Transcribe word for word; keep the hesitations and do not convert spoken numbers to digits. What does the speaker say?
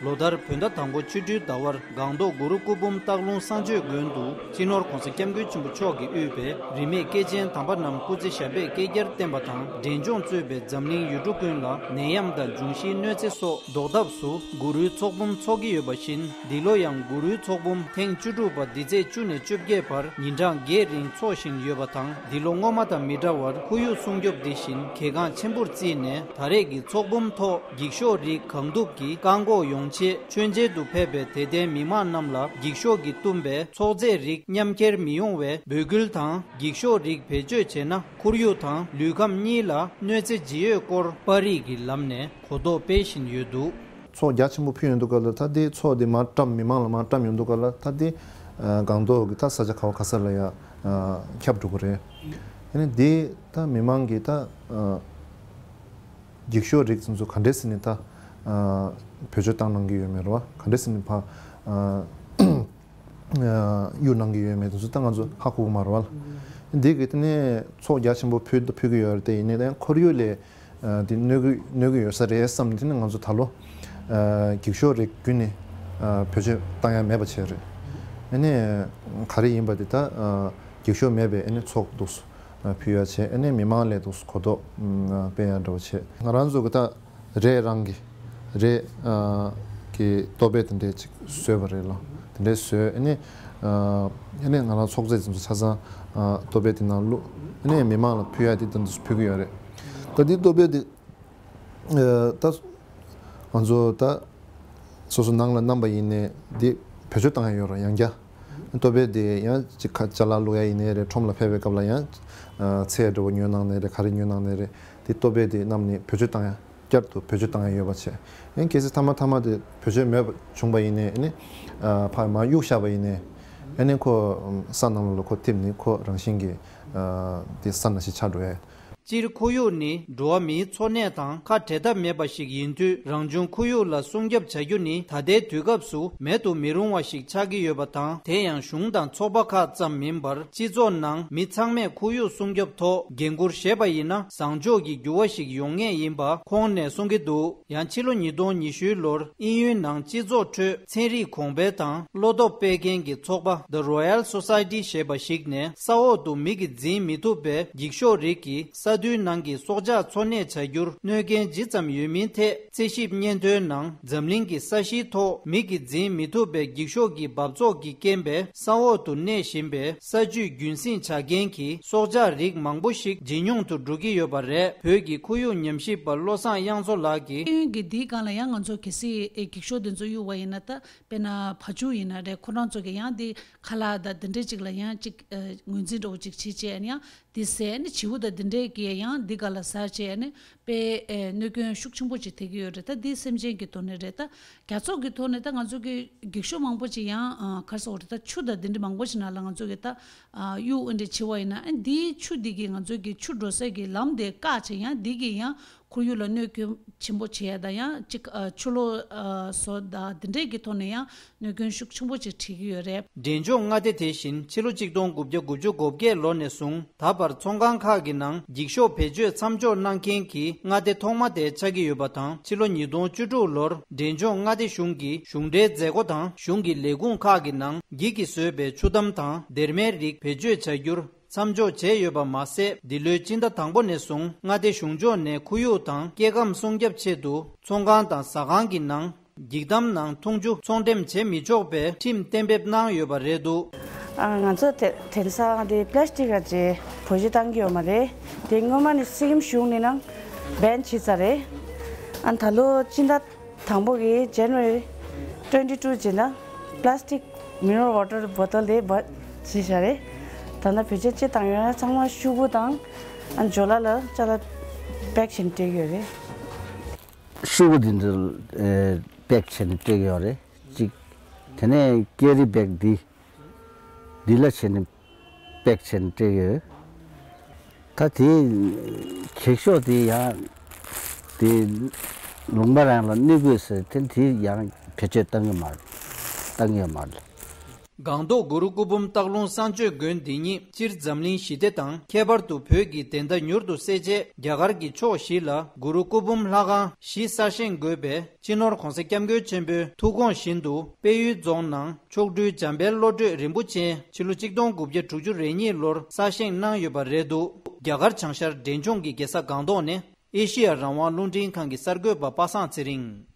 ལོ་ལྟར་བོད་ཟླ་དང་པོ་ཆོ་འཕྲུལ་ཟླ་བར་སྒང་ཏོག་གུ་རུ་སྐུ་འབུམ་སྟག་ལུང་གསང་སྤྱོད་དགོན་དུ་སྤྱི་ནོར་༸གོང་ས་༸སྐྱབས་མགོན་ཆེན་པོ་མཆོག་གིས་དབུས་པའི་རིས་མེད་སྐྱེས་ཆེན་དམ་པ་རྣམས་སྐུ་ཚེ་ཞབས་པད་བསྐལ་བརྒྱར་བརྟན་པ་དང་། འབྲས་ལྗོངས་གཙོས་པའི་འཛམ་གླིང་ཡུལ་གྲུ་ཀུན་ལ་ནད་ཡམས་དང་འབྱུང་བཞིའི་གནོད་འཚེ་སོགས་ཟློག་ཐབས་སུ་གུ་རུའི་ཚོགས་འབུམ་འཚོགས་ཀྱི་ཡོད་པ་བཞིན། འདི་ལོ་ཡང་གུ་རུའི་ཚོགས་འབུམ་ཐེངས་བཅུ་དྲུག་པ་འདི་ཚེས་བཅུ་ནས་བཅོ་བརྒྱད་བར་ཉིན་གྲངས་བརྒྱད་རིང་འཚོགས་བཞིན་ཡོད་པ་དང་། འདི་ལོ་སྔོན་མ་དང་མི་འདྲ་བར་ཁོར་ཡུག་སྲུང་སྐྱོབ་འདི་བཞིན་གལ་འགངས་ཆེན་པོར་བརྩིས་ནས། ད་རེས་ཀྱི་ཚོགས་འབུམ་ཐོག་འགྱིག་ཤོག་རིགས་གང་ཐུབ་ཀྱིས་བཀག་འགོག་ཡོང་ཆེད་མཆོད་མཇལ་དུ་ཕེབས་པའི་དད་ལྡན་མི་མང་རྣམས་ལ་འགྱིག་ཤོག་གིས་བཏུམས་པའི་ཚོགས་རྫས་རིགས་མཉམ་འཁྱེར་མི་ཡོང་བའི་འབོད་སྐུལ་དང་། འགྱིག་ཤོག་རིགས་བེད་སྤྱོད་བྱས་ན་ཁོར་ཡུག་དང་ལུས་ཁམས་གཉིས་ལ་གནོད་འཚེ་ཇི་ཡོད་སྐོར་པར་རིས་ཀྱི་ལམ་ནས་གོ་རྟོགས་སྤེལ་བཞིན་ཡོད་འདུག། ཚོགས་རྒྱ་ཆེན་པོ་ཕུལ་ཡོང་དུས་སྐབས་ལ་ད་ལྟའི་ཚོགས་དེ་མར་བཀྲམ། མི་མང་ལ་མར་བཀྲམ་ཡོང་དུས་སྐབས་ལ་ད་ལྟའི་ཨ་སྒང་ཏོག་གི་ད་ས་ཆ་ག་བ་ག་ས་ལ་ཡ་ཨ་ཁྱབ་འགྲོ་གི་རེད། ཨ་ནི་དེ་ད་མི་མང་གིས་ད་ཨ་འགྱིག་ཤོག་རིགས་ཚོ་ག་འདྲས་ཟེར་ནས་ད་ཨ་བེད་སྤྱོད་བཏང་གནང་གི་ཡོད་མེད་རེད་བ། ག་འདྲས་ཟེར་ནས་ཕ་ཨ་གཡུག་གནང་གི་ཡོད་མེད་དེ་ཚོ་ད་ང་ཚོ་ཧ་གོ་གི་མ་རེད་བ། འདི་གི་དེ་ནས་ཚོགས་རྒྱ་ཆེན་པོ་ཕུལ་ཕུལ་གི་ཡོད་རེད་དེ། ཡིན་ནའི་ད་ཁོར་ཡུག་ལ་ཨ་དེ་གནོད་གི་གནོད་གི་ཡོད་ས་རེད་བསམ་ནས། དེ་ནས་ང་ཚོ་ད་ལོ་ཨ་འགྱིག་ཤོག་རིགས་ཁྱོན་ནས་ཨ་བེད་སྤྱོད་བཏང་ཡ་མེད་པ་བྱས་རེད། ཨ་ནི་ག་རེ་ཡིན་པ་དེ་ད་ཨ་འགྱིག་ཤོག་མེད་པའི་ཨ་ནི་ཚོགས་འདུག་སེ་ཕུལ་ཡ་བྱས། ཨ་ནི་མི་མང་ལ་འདུག་སེ་གོ་རྟོགས་ཨ་སྤེལ་ཡ་འདྲ་བོ་བྱས། ང་རང་ཚོ་གི་ད་རས་རང་གི་རས་ཨ་གི་ལྟོ་ཕད་དེ་འདྲས་ཅིག་བཟོས་པ་རེད་ལ། དེ་འདྲས་བཟོས། ཨ་ནི་ཨ་ཨ་ནི་ང་རང་ཚོགས་རྫས་དེ་ཚོ་ཆ་ཚང་ཨ་ལྟོ་ཕད་དེ་ནང་བླུགས། ཨ་ནི་མི་མང་ལ་ཕུལ་ཡ་དེ་དེ་འདྲས་ཕུལ་གི་ཡོད་རེད། ད་དེ་ལྟོ་ཕད་དེ་ཨ་ད་ང་ཚོ་ད་སོ་སོ་ནང་ལ་བསྣམས་པ་ཡིན་ནའི་དེ་བེད་སྤྱོད་བཏང་ཡ་ཡོད་རེད། ཡང་བསྐྱར་ལྟོ་ཕད་དེ་ཡང་ཅིག་ཁ་ཅ་ལག་བླུགས་ཡ་ཡིན་ནའི་རེད། ཁྲོམ་ལ་ཕེབས་པའི་སྐབས་ལ་ཡང་ཨ་ཚལ་འདྲ་བོ་ཉོས་གནང་ནའི་རེད། ག་རེ་ཉོས་གནང་ནའི་རེད། དེ་ལྟོ་ཕད་དེ་བསྣམས་ནས་བེད་སྤྱོད་བཏང་ཡ། བསྐྱར་དུ་བེད་སྤྱོད་བཏང་ཡ་ཡོད་པ་བྱས། ཡང་གལ་སྲིད་མཐའ་མ་མཐའ་མ་དེ་བེད་སྤྱོད་མེད་པ་བྱུང་བ་ཡིན་ནའི། ཨ་ནི་ཨ་ཕར་མར་གཡུགས་བཞག་པ་ཡིན་ནའི། ཨ་ནི་ཁོ་ས་ནང་ལ་ཁོ་ཐིམ་ནས་ཁོ་རང་བཞིན་གྱིས་ཨ་དེ་ས་ནང་བཞིན་ཆགས་འགྲོ་ཡ། སྤྱིར་ཁོར་ཡུག་ནི་འགྲོ་བ་མིའི་འཚོ་གནས་དང་ཁ་བྲལ་ཐབས་མེད་པ་ཞིག་ཡིན་དུས། རང་བྱུང་ཁོར་ཡུག་ལ་སྲུང་སྐྱོབ་བྱ་རྒྱུ་ནི་ད་ལྟའི་དུས་སྐབས་སུ་མེད་དུ་མི་རུང་བ་ཞིག་ཆགས་ཀྱི་ཡོད་པ་དང་། དེ་ཡང་གཞུང་དང་ཚོགས་པ་ཁག་ཙམ་མིན་པར། སྤྱི་ཚོགས་ནང་མི་ཚང་མས་ཁོར་ཡུག་སྲུང་སྐྱོབ་ཐོག་འགན་འཁུར་བཞེས་པ་ཡིན་ན། བཟང་ཕྱོགས་ཀྱི་འགྱུར་བ་ཞིག་ཡོང་ངེས་ཡིན་པ་ཁོང་ནས་གསུང་གི་འདུག། ཡང་ཕྱི་ལོ་ཉིས་སྟོང་ཉི་ཤུའི་ལོར་དབྱིན་ཡུལ་ནང་སྤྱི་ཚོགས་ཁྲོད་ཚན་རིག་གོང་འཕེལ་དང་བློ་སྟོབས་སྤེལ་མཁན་གྱི་ཚོགས་པ་The Royal Society ཞེས་པ་ཞིག་ནས། ས་འོག་ཏུ་མིག་གིས་འཛིན་མི་ཐུབ་པའི་འགྱིག་ཤོག་རིགས་ཀྱིས་ས་རྡུལ་ནང་གི་སྲོག་ཆགས་འཚོ་གནས་བྱ་རྒྱུར་གནོད་རྐྱེན་ཇི་ཙམ་ཡོད་མིན་ཐད་རྩིས་ཞིབ་སྙན་ཐོའི་ནང་། འཛམ་གླིང་གི་ས་གཞིའི་ཐོག་མིག་གིས་འཛིན་མི་ཐུབ་པའི་འགྱིག་ཤོག་གི་འབབ་ཚོགས་ཀྱི་རྐྱེན་པས། ས་འོག་ཏུ་གནས་བཞིན་པའི་ས་བཅུད་རྒྱུན་སྲིང་བྱ་མཁན་གྱི་སྲོག་ཆགས་རིགས་མང་པོ་ཞིག་ཇེ་ཉུང་དུ་འགྲོ་གི་ཡོད་པ་རེད། བོད་ཀྱི་ཁོར་ཡུག་ཉམས་ཞིབ་པ་བློ་བཟང་དབྱངས་མཚོ་ལགས་ཀྱིས། ཤེས་ཡོན་གྱི་འདིའི་སྒང་ལ་ཡང་ང་ཚོ་གལ་སྲིད་འགྱིག་ཤོག་འདི་ཚོ་གཡུག་པ་ཡིན་ན། ད་དཔེར་ན་བ་ཕྱུགས་ཡིན་ན་རེད། ཁོ་རང་ཚོ་གི་ཡང་འདི་ཁ་ལག་དང་འདི་འདྲས་ཅིག་ལ་ཡང་ཅིག་ངོས་འཛིན་འདྲ་བོ་ཅིག་བྱེད་བྱས་ཡང་འདི་ཟས་ནི་བྱིའུ་དང་འདི་འདྲས་ཀྱིས་ཡང་འདི་ག་ལ་ཟ་བྱས་ནི་དཔེ་གནོད་སྐྱོན་ཤུགས་ཆེན་པོ་ཅིག་ཐེབས་ཀྱི་ཡོད་རེད། ད་འདི་སེམས་ཅན་གྱི་ཐོག་ནས་རེད། ད་རྒྱ་མཚོ་གི་ཐོག་ནས་ད་ང་ཚོ་གི་འགྱིག་ཤོག་མང་པོ་ཅིག་ཡང་ག་རེ་ཟེར་དགོས་རེད། ད་ཆུ་དང་འདི་འདྲ་མང་པོ་ཅིག་ནང་ལ་ང་ཚོ་གི་ད་གཡུག་འདི་འདྲ་བྱེད་པ་ཡིན་ན། ཨ་འདིའི་ཆུ་འདི་གིས་ང་ཚོ་གི་ཆུ་འགྲོ་སའི་གི་ལམ་དེ་བཀག་བྱས་ཡང་འདི་གིས་ཡང་ཁོར་ཡུག་ལ་གནོད་སྐྱོན་ཆེན་པོ་བྱེད་ཡ་དང་། ཡང་ཅིག་ཨ་ཆུ་ལོག་ཨ་བཟོ་དང་འདི་འདྲས་ཀྱི་ཐོག་ནས་ཡང་གནོད་སྐྱོན་ཤུགས་ཆེན་པོ་ཅིག་འཕྲད་ཀྱི་ཡོད་རེད། འབྲས་ལྗོངས་མངའ་སྡེ་དེ་བཞིན་ཕྱི་ལོ་གཅིག་སྟོང་དགུ་བརྒྱ་དགུ་བཅུ་གོ་བརྒྱད་ལོ་ནས་བཟུང་ད་བར་ཚོང་ཁང་ཁག་གི་ནང་འགྱིག་ཤོག་བེད་སྤྱོད་མཚམས་འཇོག་གནང་མཁན་གྱི་མངའ་སྡེ་ཐོག་མ་དེ་ཆགས་ཀྱི་ཡོད་པ་དང་། ཕྱི་ལོ་ཉིས་སྟོང་བཅུ་དྲུག་ལོར་འབྲས་ལྗོངས་མངའ་སྡེ་གཞུང་གིས་གཞུང་འབྲེལ་མཛད་སྒོ་དང་གཞུང་གི་ལས་ཁུངས་ཁག་གི་ནང་འགྱིག་གིས་བཟོས་པའི་ཆུ་དམ་དང་སྡེར་མའི་རིགས་བེད་སྤྱོད་བྱ་རྒྱུར། མཚམས་འཇོག་བྱས་ཡོད་པ་མ་ཟད། འདི་ལོའི་སྤྱི་ཟླ་དང་པོ་ནས་བཟུང་མངའ་སྡེ་གཞུང་ཕྱོགས་ནས་ཁོར་ཡུག་དང་སྐྱེ་ཁམས་སྲུང་སྐྱོབ་ཆེད་དུ་ཚོང་ཁང་དང་ཟ་ཁང་གི་ནང་འགྱིག་དམ་ནང་འཐུང་ཆུ་ཚོང་འགྲེམས་བྱེད་མི་ཆོག་པའི་ཁྲིམས་གཏན་འབེབས་གནང་ཡོད་པ་རེད་འདུག། ཨ་ང་ཚོ་དེ་དེང་སང་དེ་པ་ལ་སི་ཊིག་ག་ཅེ་བེད་སྤྱོད་བཏང་གི་ཡོད་མ་རེད། དེ་སྔོན་མ་ནས་སི་ཀིམ་གཞུང་ནས་ནང་བེན་བྱས་ཚར་རེད། ཨ་ད་ལོ་སྤྱི་ཟླ་དང་པོ་གི་January twenty two བྱས་ན་པ་ལ་སི་ཊིག་མི་ནི་རལ་ཝ་ཊར་བོ་ཊལ་དེ་བ་བྱས་བཞག་རེད། ད་ལྟ་བེད་སྤྱོད་ཅི་བཏང་ཡོད་ན་ཚང་མ་ཤོག་གུ་དང་ཨ་ཇོ་ལ་ལ་ཅ་ལག་པེག་བྱས་ནས་སྤྲད་ཀྱི་ཡོད་རེད། ཤོག་གུ་འདི་འདྲ་ཨེ་པེག་བྱས་ནས་སྤྲད་ཀྱི་ཡོད་རེད། གཅིག། དེ་ནས་ཀེ་རི་བེག་འདི་འདི་ལ་བྱས་ནས་པེག་བྱས་ནས་སྤྲད་ཡོད། ད་དེ་འགྱིག་ཤོག་དེ་ཡང་དེ་ལུང་པ་རང་ལ་གནོད་དགོས་ཟེར་དེ་དེ་ཡང་བེད་སྤྱོད་བཏང་གི་མ་རེད། བཏང་གི་ཡོད་མ་རེད། སྒང་ཏོག་གུ་རུ་སྐུ་འབུམ་སྟག་ལུང་གསང་སྤྱོད་དགོན་འདི་ཉིད་སྤྱིར་འཛམ་གླིང་ཞི་བདེ་དང་ཁྱད་པར་དུ་བོད་ཀྱི་བདེན་མཐའ་མྱུར་དུ་གསལ་ཆེད་རྒྱ་གར་གྱི་ཕྱོགས་བཞི་ལ་གུ་རུ་སྐུ་འབུམ་ལྷ་ཁང་བཞི་གསར་བཞེངས་དགོས་པའི་སྤྱི་ནོར་༧གོང་ས་༧སྐྱབས་མགོན་ཆེན་པོའི་ཐུགས་དགོངས་བཞིན་དུ་དཔལ་ཡུལ་རྫོང་ནང་མཆོག་སྤྲུལ་འཇམ་དཔལ་བློ་གྲོས་རིན་པོ་ཆེ་ཕྱི་ལོ་ཆིག་སྟོང་དགུ་བརྒྱ་དྲུག་ཅུ་རེ་གཉིས་ལོར་གསར་བཞེངས་གནང་ཡོད་པ་རེད་འདུག་རྒྱ་གར་བྱང་ཤར་འབྲས་ལྗོངས་ཀྱི་རྒྱལ་ས་སྒང་ཏོག་ནས་ཨེ་ཤི་ཡ་རང་དབང་རླུང་འཕྲིན་ཁང་གི་གསར་འགོད་པ་པ་སངས་ཚེ་རིང་།